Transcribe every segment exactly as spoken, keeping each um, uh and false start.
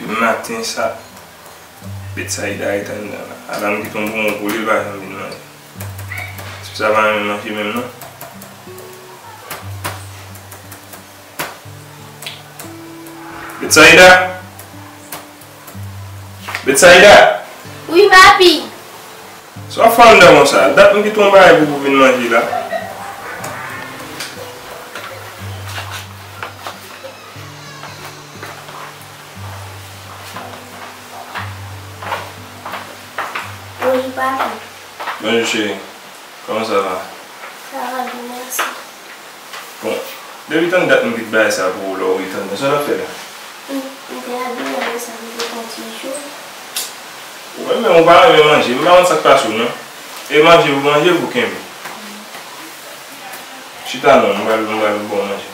Maten sa, Betsaida ret anndan la. Alarm ki tonbe yon kou li, li pa janm vin manje. Ti sa pa renmen manje menm non. Betsaida! Betsaida! Wi, papi. Sa w ap fè anndan konsa? Dat m kite yon bagay pou w vin manje la. Bonjou, papi. Bonjou, cheri. Comment ça va? Ça va bien, merci. Bon, depi tann dat m kit bagay sa pou ou, lè w ret anndan, sa w t ap fè la? M, m te abye, apre sa, m te pran ti jou. Ou menm, ou pa renmen manje, m pa konn sa k pase w non. E manje pou manje pou kenbe. Chita non, m pral, m pral ba w manje.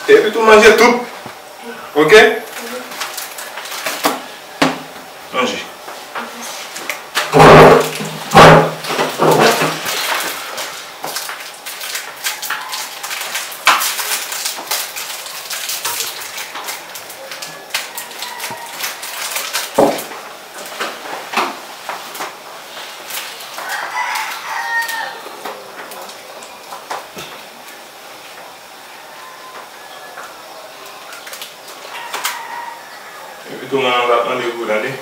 Epi tou manje tout. Oke? Manje. Epi tou manman pa t mande pou ou tande.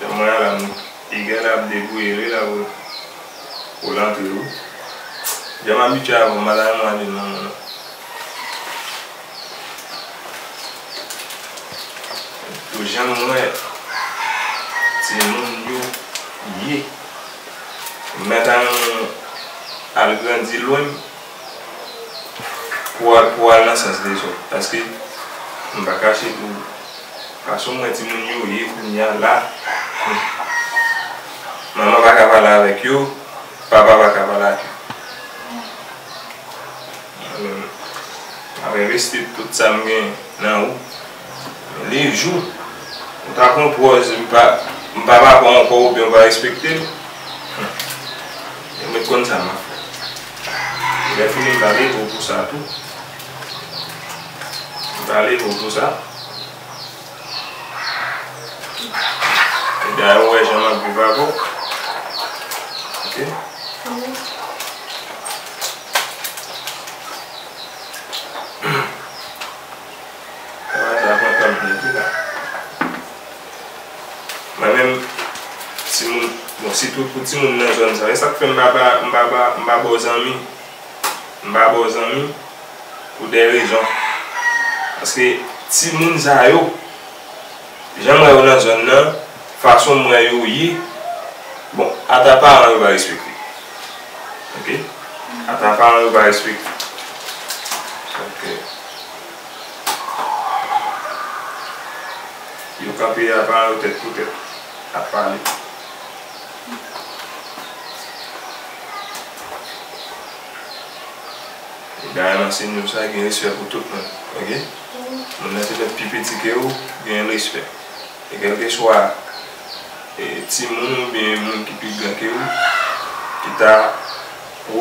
Lè mwen a la, m, piga la ap debouye wi la pou, pou l antre wi. Jan m abitye avè w, m pa ta renmen w ale nan manman non. Pou jan m wè timoun yo ye, m pa ta renmen w al grandi lwen m pou al, pou al nan sans dezòd. Paske m pa kache pou ou, fason m wè timoun yo ye kounye a la, manman pa ka pale avèk yo, papa pa ka pale ak yo. Mwen menm, m ap envesti tout sa m gen nan ou. Men lejou ou ta pran pòz m pa, m pa papa w ankò oubyen ou pa respekte m, ou mèt konn sa m ap fè. Lè fini, m va leve w pou sa tou. M va leve w pou sa. E dayè, ou wè jan m ap viv avè w. Oke? Travay sa pran tan m pi la. Mwen menm, timoun, bon, sitou pou timoun nan zòn sa. E sa k fè m pa ba, m pa ba, m pa ba w zanmi. M pa ba w zanmi pou de rezon. Paske timoun sa yo, jan m wè yo nan zòn nan, fason m wè yo ye, bon, ata paran yo pa respekte. Oke? Ata paran yo pa respekte. Donk, yo kanpe a paran yo tèt pou tèt, ap pale. Dayè nan senior sa gen respè pou tout moun, oke? Moun nan te fèt pi piti ke ou, gen respè. E kèlkeswa, e, timoun oubyen moun ki pi gran ke ou, ki ta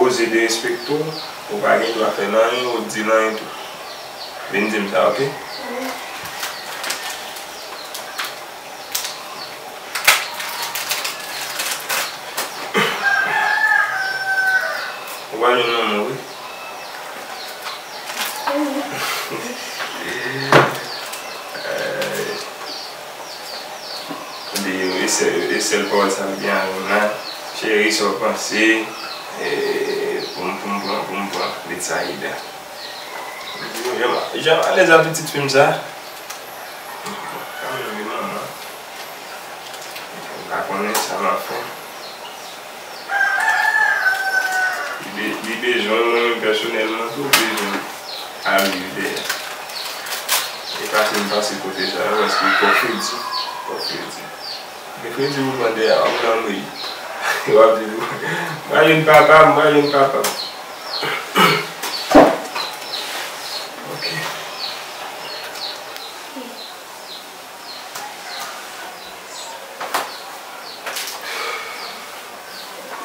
oze derespekte w, ou pa gen dwa fè l anyen, ou di l anyen tou. Vin di m sa, oke? Ou pral jwenn manman w, wi. Kote yo, e sèl, e sèl pawòl sa m gen ak moun la. Cheri, sa w panse? E, pou m, pou m pran, pou m pran Betsaida. Jan m alèz ak pitit fi m sa. Kanmenm, wi, manman. M pa konnen sa m ap fè. Li be-, li bezwen mwen menm pèsonèlman tou, bezwen al viv dèyè. E pase m pase kote sa yo, paske twò fredi, twò fredi. Gen fredi pou pran dèyè, w ap nan mri. W ap di, "Mwen jwenn papa m, mwen jwenn papa m." Ok.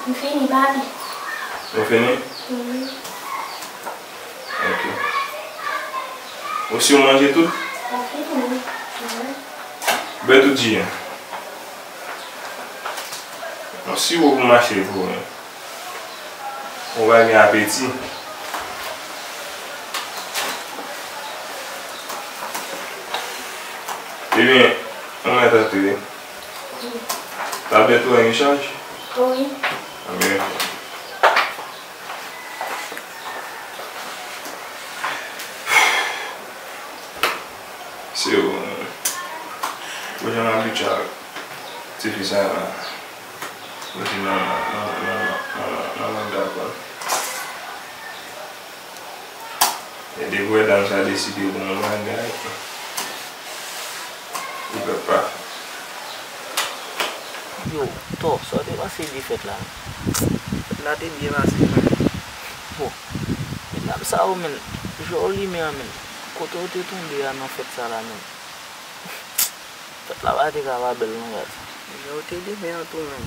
M fini, papi. Ou fini? Wi. Ok. Ou si w manje tout? M fini, wi. Bwè tout ji a. Yon siwo pou mache pou ou. Ou va gen apeti. Ebyen, ou mèt antre. Tablèt ou an rechaj? Wi. Ebyen, se ou, bon jan m abitye ak tifi sa la. Epi manman, manman, manman, manman, manman dakò. E depi w wè dam sa deside pou yon bagay, li pèp pa. Yo, Tò, sa w te panse de fèt la? Fèt la te byen pase, mwen. Bon, medam sa yo, menm, jan w limen an, menm, kote w te tonbe a nan fèt sa la, menm? Fèt la pa te ka pa bèl non, gad. Jan w te limen an tou, menm.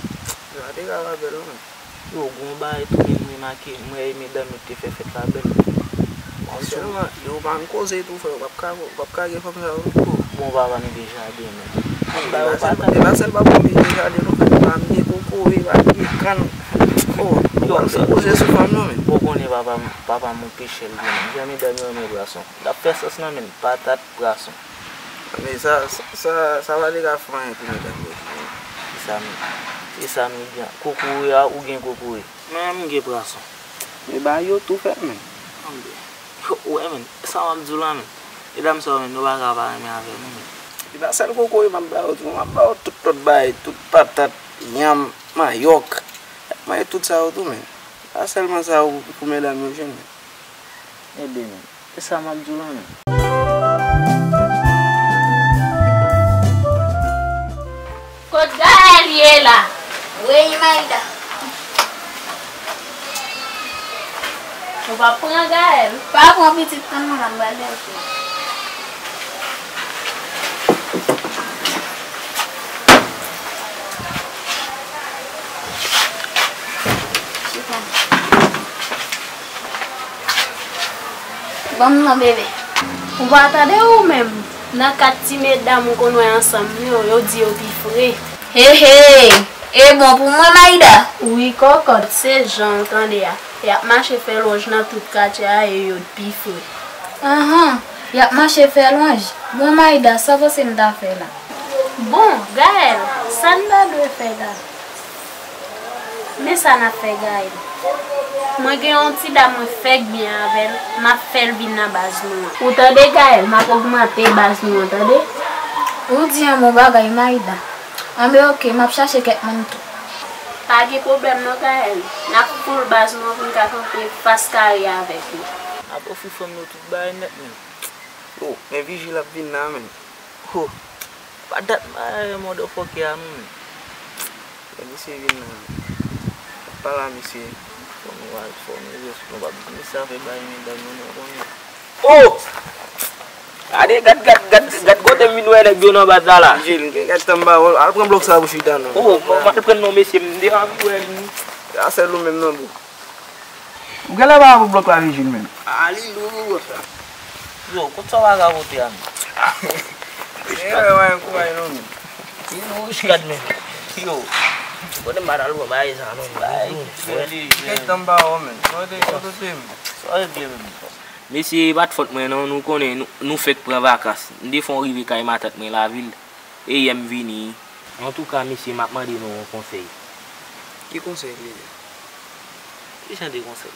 Li pa te ka pa bèl non, menm. Yo, gon bagay tou, menm, m remake, m wè medam yo te fè fèt la bèl. Bon, sèlman, yo pa konn koze tou, frè, w p ap ka, w p ap ka gen fanm sa yo tou. Bon, papa, nou gen jaden, menm. Sa yo pa ta. E pa sèl papa m ki gen jaden non, frè, papa m gen kokoye, papa m gen kann. Oh, yo, w p ap fè koze sou fanm non, menm. Bon, konnen papa m, papa m yon pechè l ye, menm. Jan medam yo renmen pwason. L ap fè sòs nan, menm, patat, pwason. Men sa, sa, sa, sa pa te ka fè anyen pou medam yo tou, non. Se sa m, se sa m di an. Kokoye a, ou gen kokoye. Mwen menm, m gen pwason. Men ba yo tou fè, menm. Anben, ou wè, menm, sa m ap di w la, menm. Medam sa yo, menm, yo pa ka pa renmen avè nou, menm. E pa sèl kokoye m ap ba yo tou, m ap ba yo tout lòt bagay, tout patat, yanm, manyòk. Y ap manje tout sa yo tou, menm. Pa sèlman sa yo pou medam yo jwenn, menm. Ede, menm. E sa m ap di w la menm. Kot Gaël ye la? Wi, Maïda. Ou pa pran Gaël? Pa pran pitit, tann mwen la, m pral dèyè w. Chita. Ban m nan, bebe. Ou pa tande ou menm? Nan kat ti medam ou konn wè ansanm yo, yo di yo pi fre. He he! E bon pou mwen, Maïda? Wi, kòkòt, se jan w tande a. Y ap mache fè lwanj nan tout katye a e yo pi fre. Anhan, y ap mache fè lwanj. Bon, Maïda, sa w panse m ta fè la? Bon, Gaël, sa n ta dwe fè la? Men sa n ap fè, Gaël. Mwen gen yon ti dam mwen fèk byen avè l, m ap fè l vin nan baz nou an. Ou tande, Gaël, m ap ogmante baz nou an, tande? Ou di yon bon bagay, Maïda. Anben, oke, m ap chache kèk moun tou. Pa gen pwoblèm non, Gaël. N ap foul baz nou an pou n ka kanpe fas kare avèk yo. N ap ofri fanm yo tout bagay nèt, menm. Yo, men Vijil ap vin la, menm. Ho! Pa dat m pa wè motherfucker a non, menm. Lè misye vin la, pale a misye. Fò nou al, fò nou rès, nou pa, misye a fè bay medam yo, nou konnen. Oh! Gade, gad, gad, gad, gad kote m vin wè nèg yo nan baz la la. Vijil, gad tann ba, al pran blòk sa pou chita non. Oh, m al pran non, mesye, m te anvi wè nou. A sèl ou menm non, bro. Ou genlè pa pou blòk la, Vijil, menm. Ah, li lou, sa. Yo, kot sa w pa ka pote a, menm? Genlè pa gen kouraj non, menm. Li lou, gad, menm. Yo. Kote m pa t al pran bagay sa non, menm. Bay, li lou. Kèk tan m pa wè w, menm. Kote, kote w te, menm? Sa regle, menm. Mesye, e pa t fòt mwen non, nou konnen nou, nou fèk pran vakans. M te fè yon rive kay matant mwen lavil, e yè m vini. Antouka, mesye, m ap mande nou yon konsèy. Ki konsèy li ye? Ki jan de konsèy?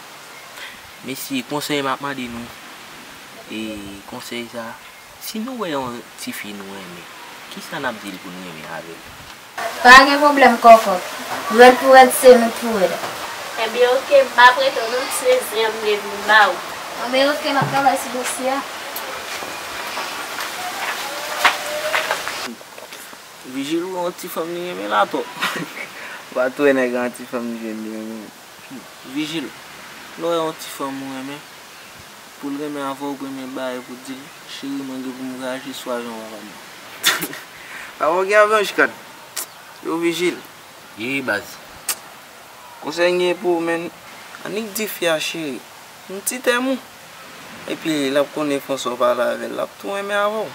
Mesye, konsèy m ap mande nou. E konsèy sa, si nou wè yon tifi nou renmen, kisa n ap di l pou n renmen avè l? Pa gen pwoblèm, kòkòt. Rèd pou rèd, se nou pou rèd. Ebyen, oke, m p ap rete w non, m se zen an, m vle vin ba ou. Anben, oke, m ap travay sou dosye a. Vijil, ou wè yon ti fanm li renmen la twòp. Ou pa tou wè nèg la, yon ti fanm li jwenn li renmen. Vijil, lè w wè yon ti fanm ou renmen, pou l renmen avè w, premye bagay pou w di l, cheri, mwen gen pou m voyaje, swav yon papa m. Papa w gen avyon, Chikad. Yo, Vijil. Ye, baz. Konsèy m gen pou ou, menn. Annik di fi a, cheri, m ti tèm ou. Epi, l ap konnen Franswa w pale avè l, l ap tou renmen avè w.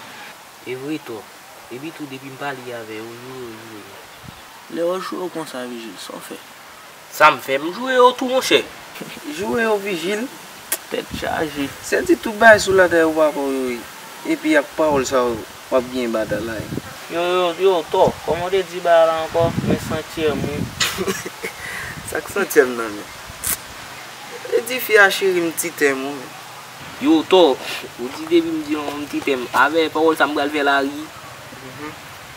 E vre twòp. Epi tou, depi m pale avè yo, joure yo, joure yo. Lè yo joure w konsa, Vijil, sa w fè? Sa m fè? M joure yo tou, monchè. Joure yo, Vijil? Tèt chaje. Se di tout bagay sou latè yo papa w yo ye. Epi ak pawòl sa yo, w ap genyen badalay. Yo, yo, yo, twòp. Kòman w te di bagay la ankò? Men santyèm ou. Sa k santyèm nan, men? E di fi a cheri m ti tèm ou, men. Yo, twòp. Ou di depi m di yon m ti tèm. Avè pawòl sa m pral fè lari.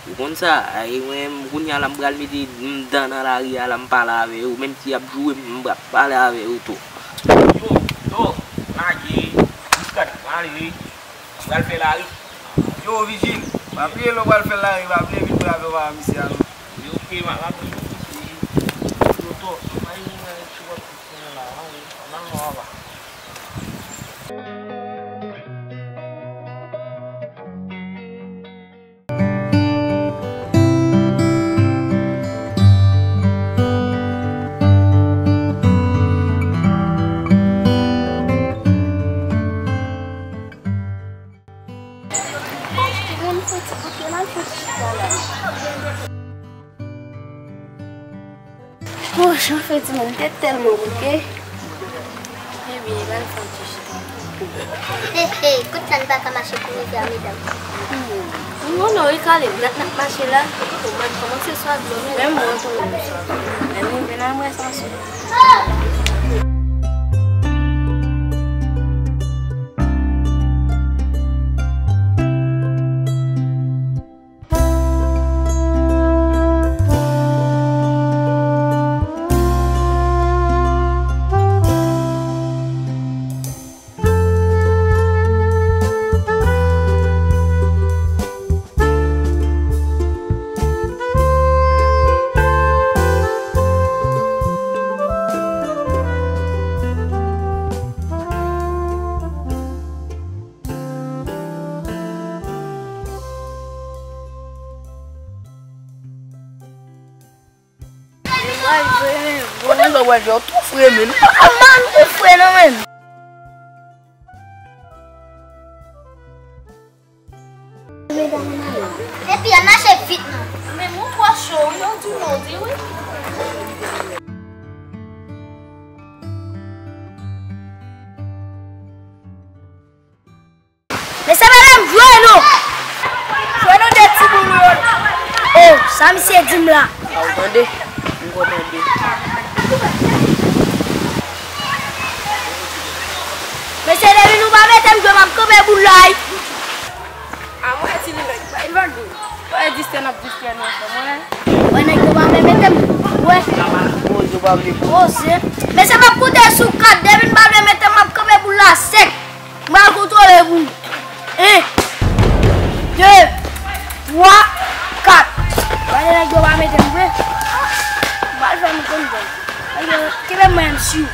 Ou konn sa, e mwen menm, kounye a la m pral mete m dan nan lari a la, m pale avè yo, menm si y ap joure m, m pral pale avè yo tou. Yo, yo, lage, Muscat, m ale, m pral fè lari. Yo, Vijil, pa bliye lè w pral fè lari, pa bliye vin pran avè w a misye a non. Yo, oke, m ap, m ap vin. Yo, twòp, m a yon ti wòt kounye a la, m ale, m al non, papa. Timoun, fè ti bouke la, fè ti chita la. Poch, anfen, timoun, m te tèlman bouke. Ebyen, ba l fè yon ti chita. He, he, kout la n pa ka mache pou rive a, medam. Hmm. Moun non, e kale, n ap, n ap mache la. Ou mwen kòmanse swa dlo, men. Menm mwen tou. Lè m rive la, mwen sanse. Konnen sa w pral jwe, w tou fre, men. A, man, ou fre, non, men. Epi, ann mache vit, non. Men, moun twò cho, wi, yon di, yon di, wi. Men se pa menm jwe non. Jwe nou de ti boul yo. Oh, sa misye di m la. A, ou tande? M kontan de. Mesye, depi nou pa mete m jwe, m ap kanpe boul la, wi. A mwen, ti li nèg, bay vag. Wè, distrè n ap distrè nou ansanm, wè. Wè, nèg yo pa vle mete m, wè. Poze, pa vle poze. Mesye, m ap koute sou kat, depi n pa vle mete m, m ap kanpe boul la sèk. M pral kontwole pou nou. En, de, twa, kat. Gade nèg yo pa mete m vre. M pral fè nou konn bòl. Nèg yo, kenbe mwen, M C.